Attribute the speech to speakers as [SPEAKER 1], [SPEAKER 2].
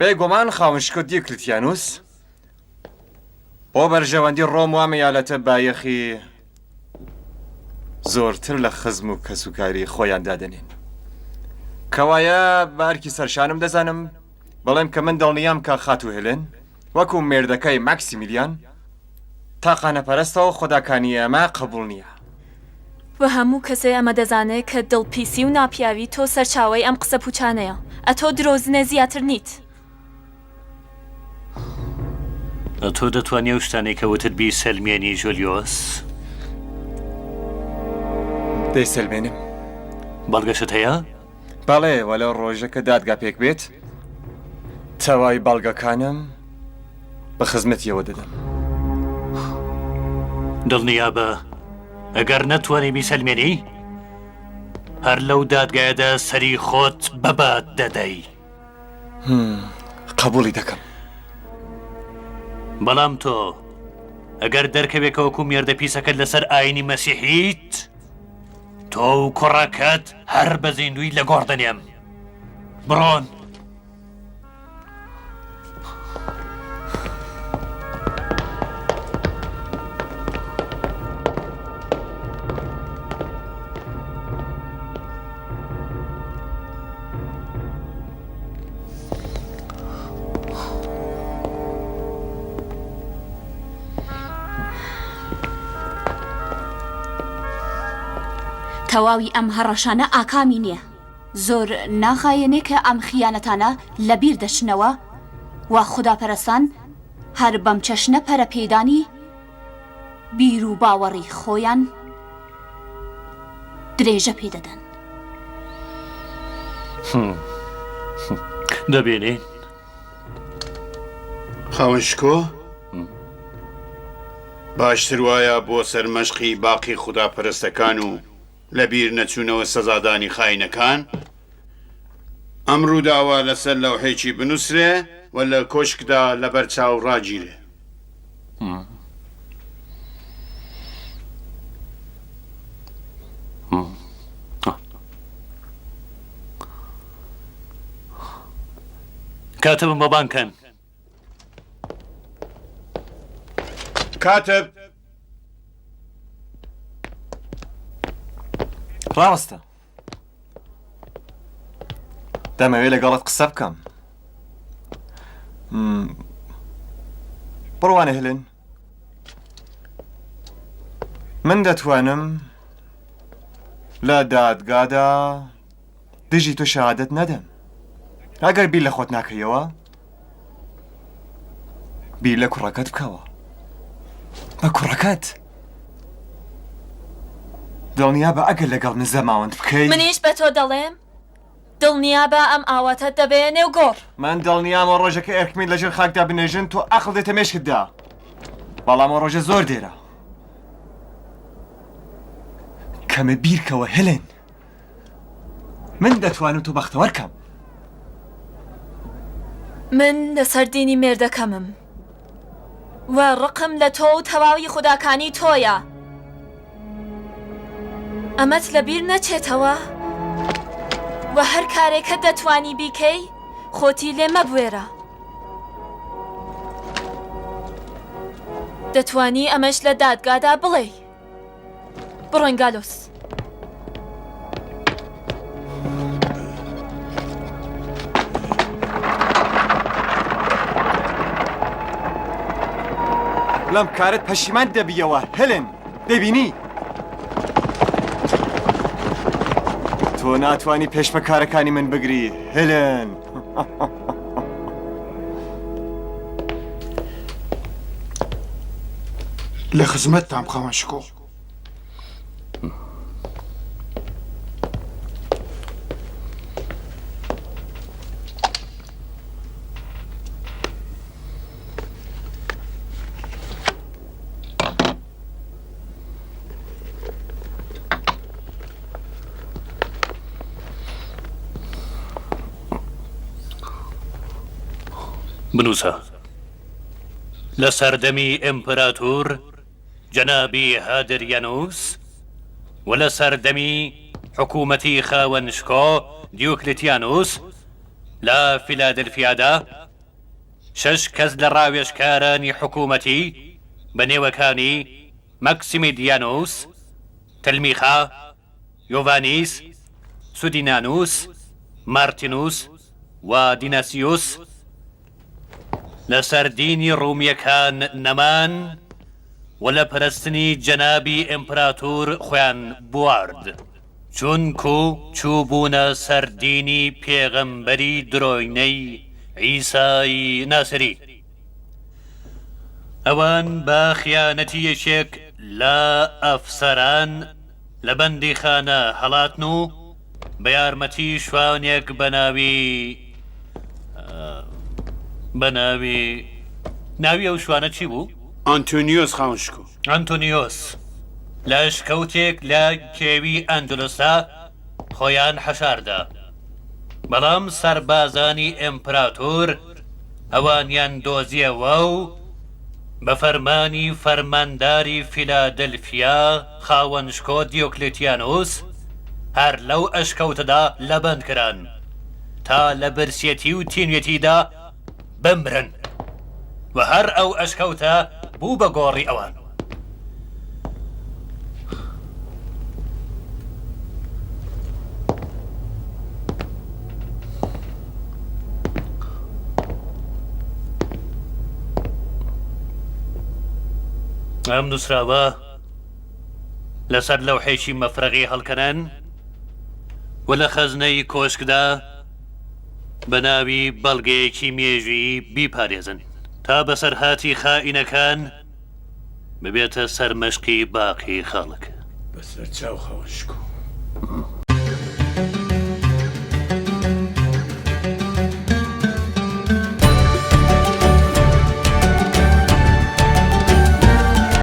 [SPEAKER 1] بێگومان خاوەن شکۆ دیوکلتیانوس بۆ بەرژەوەندی ڕۆم وام ئیالەتە بایەخی زۆرتر لە خزم و کەسوکاری خۆیان دادەنێن. کەوایە بە ئەرکی سەرشانم دەزانم بڵێم کە من دڵنیام کە خاتوو هێلێن وەکو مێردەکەی ماکسیمیلیان تاقانەپەرستە و خوداکانی ئێمە قبوڵ نییە.
[SPEAKER 2] وە هەموو کەسێ ئەمە دەزانێ کە دڵپیسی و ناپیاوی تۆ سەرچاوەی ئەم قسە پوچانەیە. ئەتۆ درۆزنێ زیاتر نیت.
[SPEAKER 3] ئەتۆ دەتوانی ئەو شتانەی کە وتت بیسەلمێنی جۆلیۆس؟
[SPEAKER 1] دەیسەلمێنم.
[SPEAKER 3] بەڵگەشت هەیە؟
[SPEAKER 1] بەڵێ، وە لەو ڕۆژە کە دادگا پێک بێت تەواوی بەڵگەکانم بە خزمەتیەوە دەدەم.
[SPEAKER 3] دڵنیابە ئەگەر نەتوانی بیسەلمێنی هەر لەو دادگایەدا سەری خۆت بەباد دەدەی.
[SPEAKER 1] قبوڵی دەکەم.
[SPEAKER 3] بەڵام تۆ ئەگەر دەرکەوێ کە وەکو مێردە پیسەکەت لەسەر ئاینی مەسیحیت تۆ و کوڕەکەت هەر بە زیندووی لە گۆڕ دەنێم. بڕۆن.
[SPEAKER 4] تەواوی ئەم هەڕەشانە ئاکامی نییە. زۆر ناخایەنێ کە ئەم خیانەتانە لە بیر دەچنەوە و خوداپەرستان هەر بەم چەشنە پەرەپێدانی بیر و باوەڕی خۆیان درێژە پێ دەدەن.
[SPEAKER 3] دەبینین.
[SPEAKER 5] خاوەن شکۆ، باشتر وایە بۆ سەرمەشقی باقی خوداپەرستەکان و لەبیر نەچوونەوە سەزادانی خاینەکان، ئەم ڕووداوە لەسەر لەوحێکی بنووسرێ و لە کۆشکدا لەبەر چاو ڕاگیرێ.
[SPEAKER 3] کاتبم بۆ بانگ کەن.
[SPEAKER 5] کاتب!
[SPEAKER 1] ڕاوەستە. دەمەوێت لەگەڵت قسە بکەم. بڕوانە هێلن. من دەتوانم لە دادگادا دژی تۆ شەهادەت نەدەم. ئەگەر بیر لە خۆت ناکەیەوە بیر لە کوڕەکەت بکەوە. بە کوڕەکەت. دڵنیابە ئەگەر لەگەڵ من زەماوەند بکەی.
[SPEAKER 2] منیش بە تۆ دەڵێم دڵنیابە ئەم ئاواتەت دەبەیە نێو گۆڕ.
[SPEAKER 1] من دڵنیام ئەو ڕۆژە کە ئێرکمین لەژێر خاکدا بنێژن تۆ ئەقڵ دێتە مێشکتدا. بەڵام ئەو ڕۆژە زۆر دێرە. کەمێ بیرکەوە هێلێن. من دەتوانم تۆ بەختەوەر کەم.
[SPEAKER 2] من لەسەر دینی مێردەکەمم و ڕقم لە تۆ و تەواوی خوداکانی تۆیە. ئەمەت لەبیر نەچێتەوە و هەر کارێکە دەتوانی بیکەی خۆتی لێ مەبوێرە. دەتوانی ئەمەش لە دادگادا بڵێی. بڕۆین گالۆس.
[SPEAKER 1] لەم کارت پەشیمان دەبیەوە هێلن دەبینی تۆ ناتوانی پێش بە کارەکانی من بگری هێلن.
[SPEAKER 6] لە خزمەتتام خاوەن شکۆ.
[SPEAKER 3] بنووسە لە سەردەمی ئیمپراتور جەنابی هادریانوس و لە سەردەمی حکوومەتی خاوەن شکۆ دیوکلتیانوس لە فیلادلفیادا. شەش کەس لە ڕاوێژکارانی حکوومەتی بە نێوەکانی مەکسیمیدیانوس، تلمیخا، یۆڤانیس، سودینانوس، مارتینوس و دیناسیوس لەسەر دینی ڕوومییەکان نەمان و لە پەرستنی جەنابی ئیمپراتور خۆیان بوارد، چونکو چووبوونە سەر دینی پێغەمبەری درۆینەی عیسای ناسری. ئەوان بە خیانەتی یەکێک لە ئەفسەران لە بەندیخانە هەڵاتن و بە یارمەتی شوانێک بە ناوی بە ناوی ناوی ئەو شوانە چی بوو؟
[SPEAKER 5] ئەنتۆنیۆس خاوەن شکۆ.
[SPEAKER 3] ئەنتۆنیۆس لە ئەشکەوتێک لە کێوی ئەندلسدا خۆیان حەشاردا، بەڵام سەربازانی ئیمپراتۆر ئەوانیان دۆزیەوە و بە فەرمانی فەرمانداری فیلادلفیا خاوەن شکۆ دیۆکلێتیانوس هەر لەو ئەشکەوتەدا لەبەند کران تا لە برسیەتی و تینوێتیدا بمرن و هەر ئەو ئەشکەوتە بوو بە گۆڕی ئەوان. ئەم نووسراوە لەسەر لەوحێکی مەفرەغی هەڵکەنن و لە خەزنەی کۆشکدا بە ناوی بەڵگەیەکی مێژوویی بیپارێزن تا بەسەرهاتی خائینەکان ببێتە سەرمەشقی باقی خەڵک.
[SPEAKER 6] بەسەر چاو خاوەن شکۆ.